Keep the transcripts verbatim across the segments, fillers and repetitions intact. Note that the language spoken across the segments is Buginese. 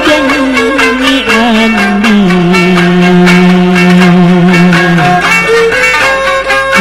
Jenni andi.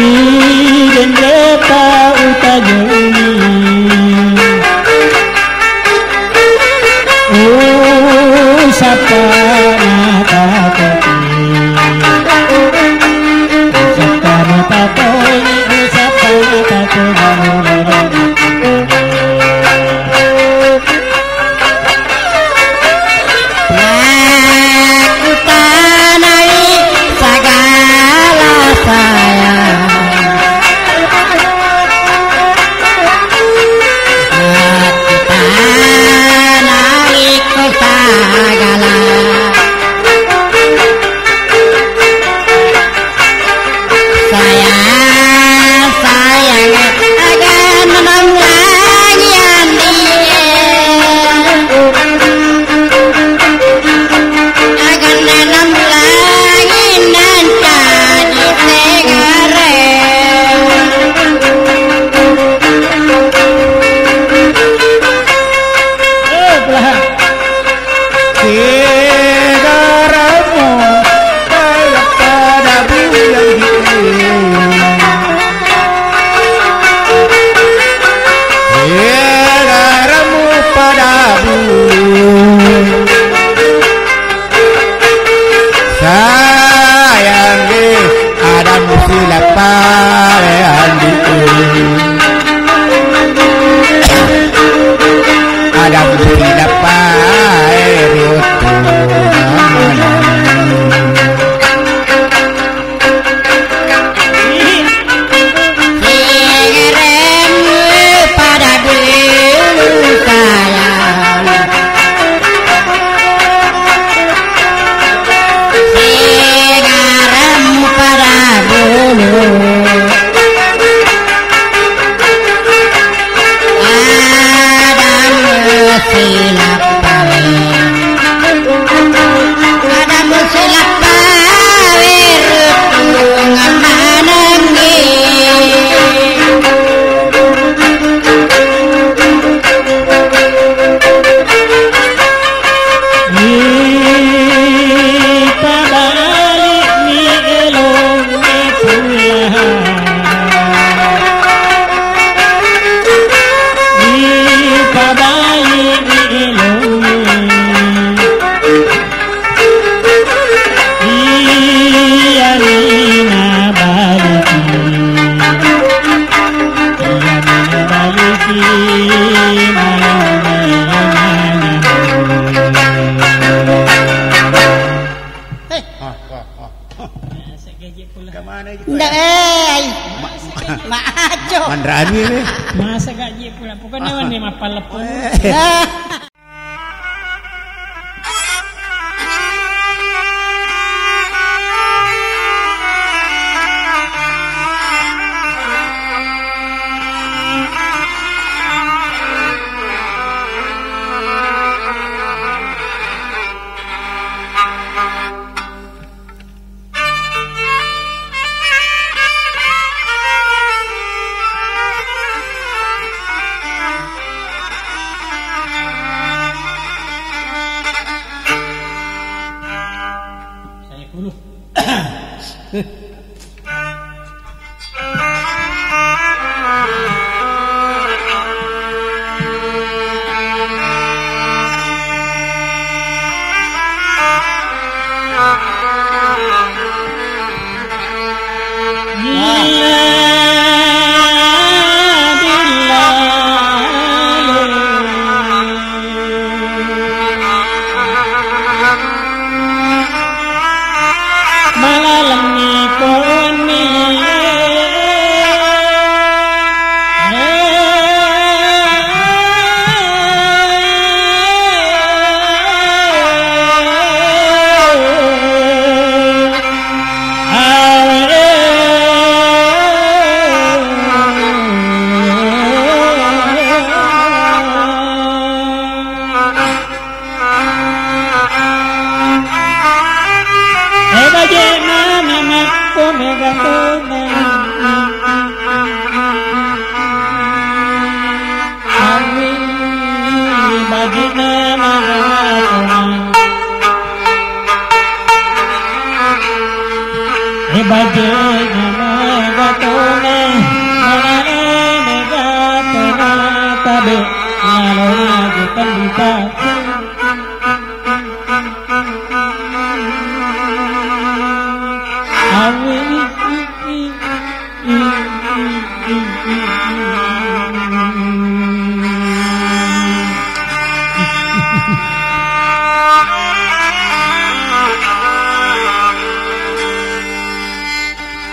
Idende pa utajenni. Usappa natakati. Usappa natakoni, usappa natakoni. Makkutanai sagala sayang. Makkutanai ko sagala Sayang, sayang, aga nanam langi andi. Aga nanam langi nanca di segare. Eh, belahan. Segaramu pada buyang di. Segaramu pada buyang. Sayang di. Ada musilapa, eh, andi. Ada musilapa, eh, riotu. Pada dulu sayang. Segaramu pada bulu. Ada musilappawe. Ada musilappawe rutungan manengi. Ipabali'ni elongnge pulang. Ipabali'ni elongnge. Iyani nabaliki. Iyani nabaliki. Eh. Masa gaji pula. Kemana itu? Ndak, eh. Ma-, ma-, Maco. Mandrani ini. Masa gaji pula. Pokoknya wan ni mapaleppon. Eh. Ah.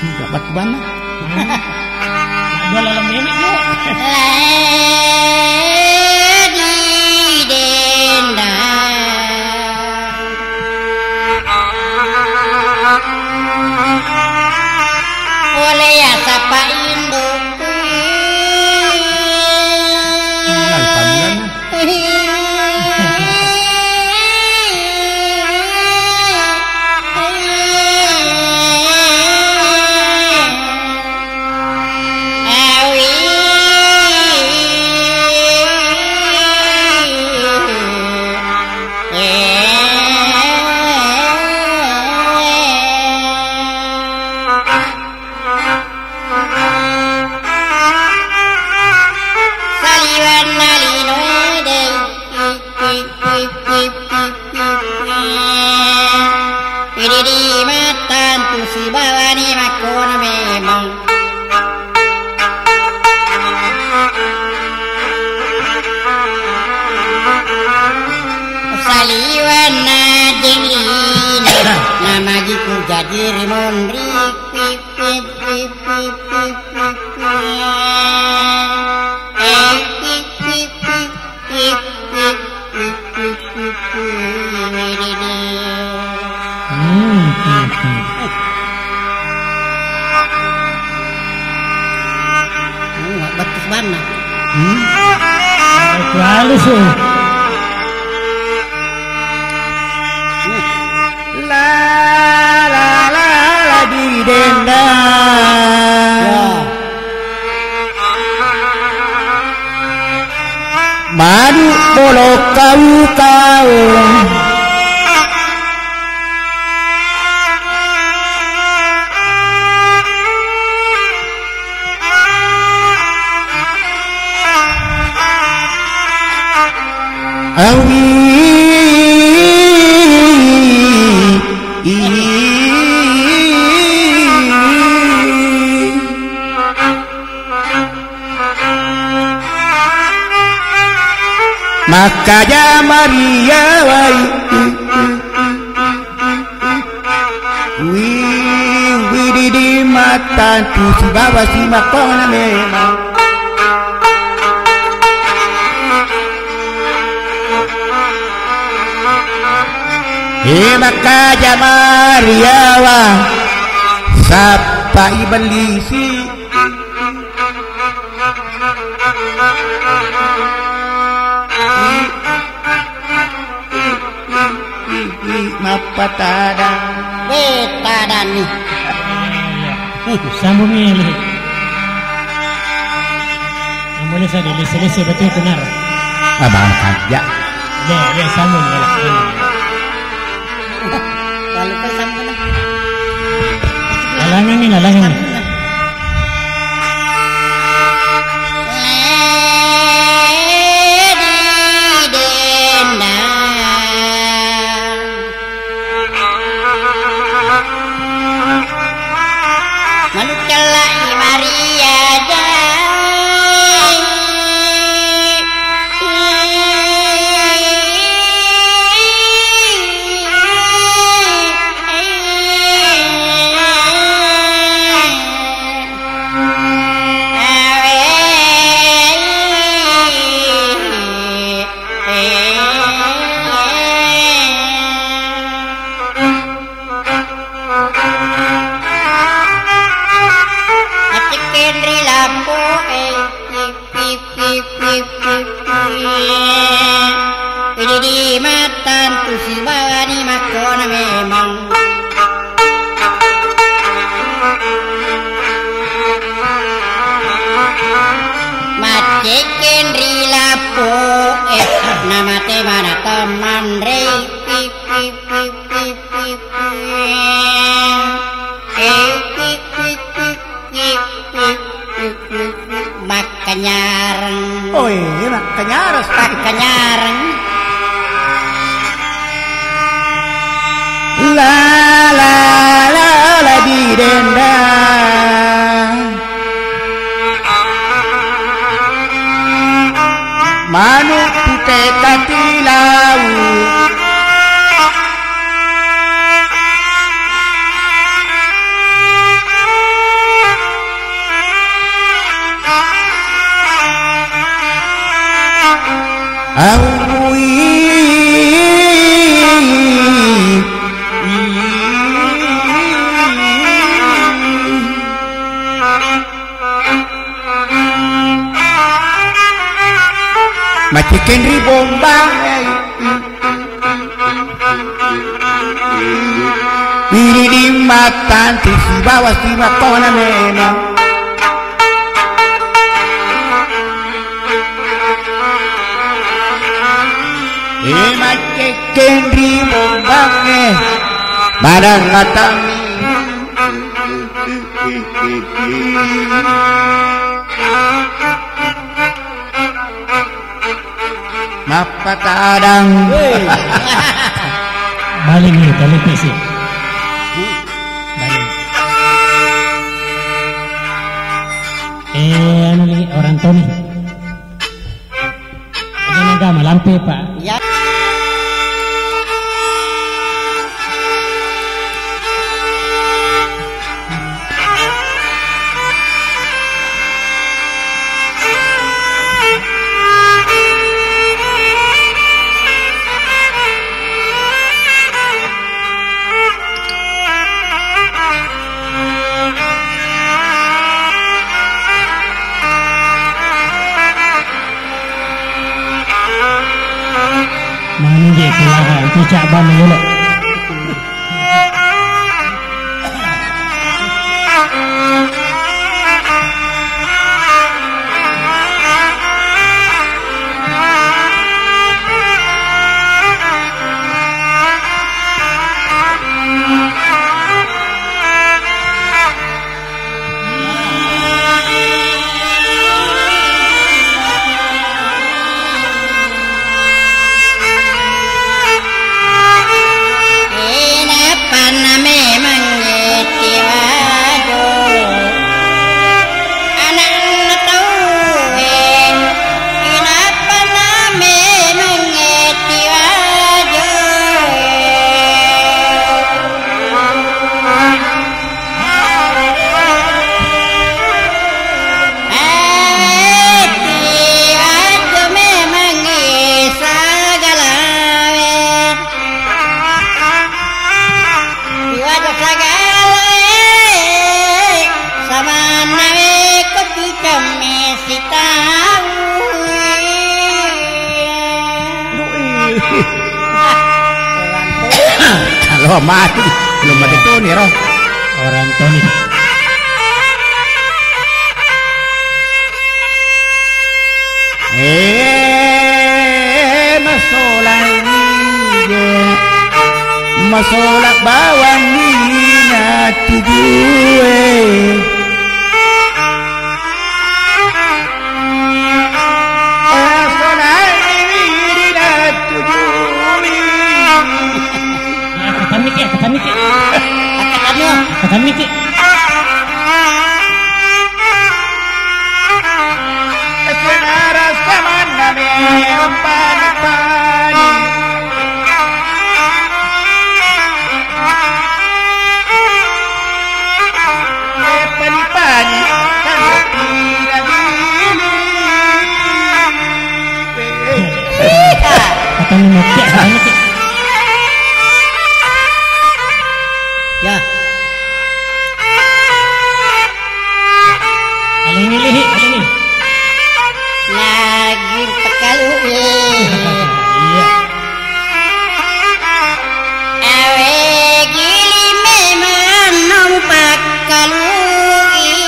Enggak batu bana. Dua lalam nenek, Bu. Ledi denda. Oleh ya sapa induk. Mulai panggilannya. Saliwenna linoe de. Idi di mattantu sibawani makkono memang. Saliwenna jeng lino, namagiku jadi rimonri. Hmm, hmm, hmm. Oh, bettus banna. Hmm? Itu halus, eh. Hmm. La, la, la, la, di denda. Ya. Madu bolo kau kau. Awi. Makkaja Maria wai. Wi, wididi mattantu sibawa simakkona memang. E makkaja Mariawa, sappai bellisi. Mappatada. Weh, tadanni. Sambungi, Li. Yang boleh saya dilisi-lisi betul benar. Abang kerja. Deh, deh, sambung, ya, sambung. Lalu kau sambung lah. Lalangan ni, lalangan ni. Manucellai Maria jai. Accekkeng ri lappo'e. Idi di mattantu sibawani makkona memang. Maccekkeng ri lappo'e, namate mana temmanre. Makkanyareng. Oh, iya, makkanyareng. Makkanyareng. Pute katilau. Aui. Maciken ri bombang. Wiri di mattanti sibawa sibakkona memang. E macekken ri bombangnge madang matami. Mappatadang. Balik nih, balik sih. Balik. Eh, anu nih, orang Toni. Aja naga malampe, Pak. Ya. Manu je kulaha, itu cak bam yolo. Inappanna memang tiwajo ananna tauwe, inappanna memang tiwajo. Awetti wajo memangngi sagalawe. Wajo sagalawe, samanna we kopi kemme sitau. Kalau mati, belum mati Toni, roh. Orang Toni. Eh, masolang ije. Masolang bawang ni na tujue. Nah, tekan miki, tekan miki. Tekan miki. Katanya mati, katanya mati. Ya. Alingi lihi, alingi. Lagi pekalu, eh. Iya. Awe gili memang nong pakkalui.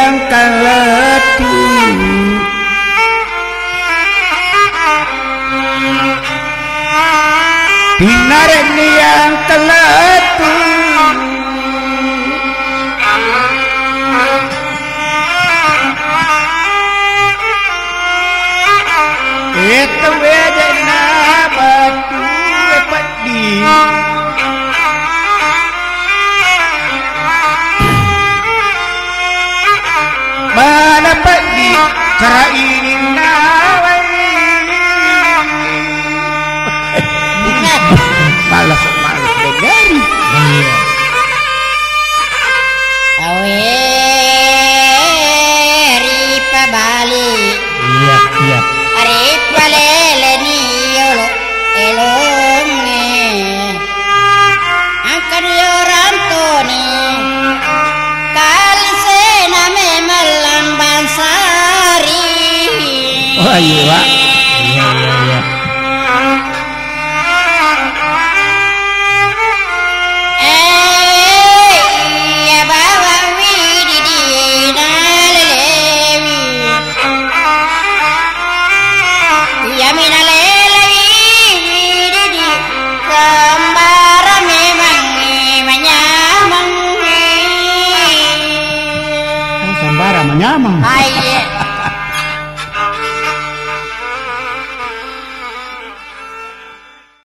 Yang kaletu. Pinnarenni yang kaletu. Itu bedana batu peddi. Mana peddi karaini nawai. Males, males dengeri. Iya. Awe ripabali. Iya, iya. Ripaleleni yolo elonge. Angkani orang toni. Kalisena memang lambang sari. Oh, iya, Pak.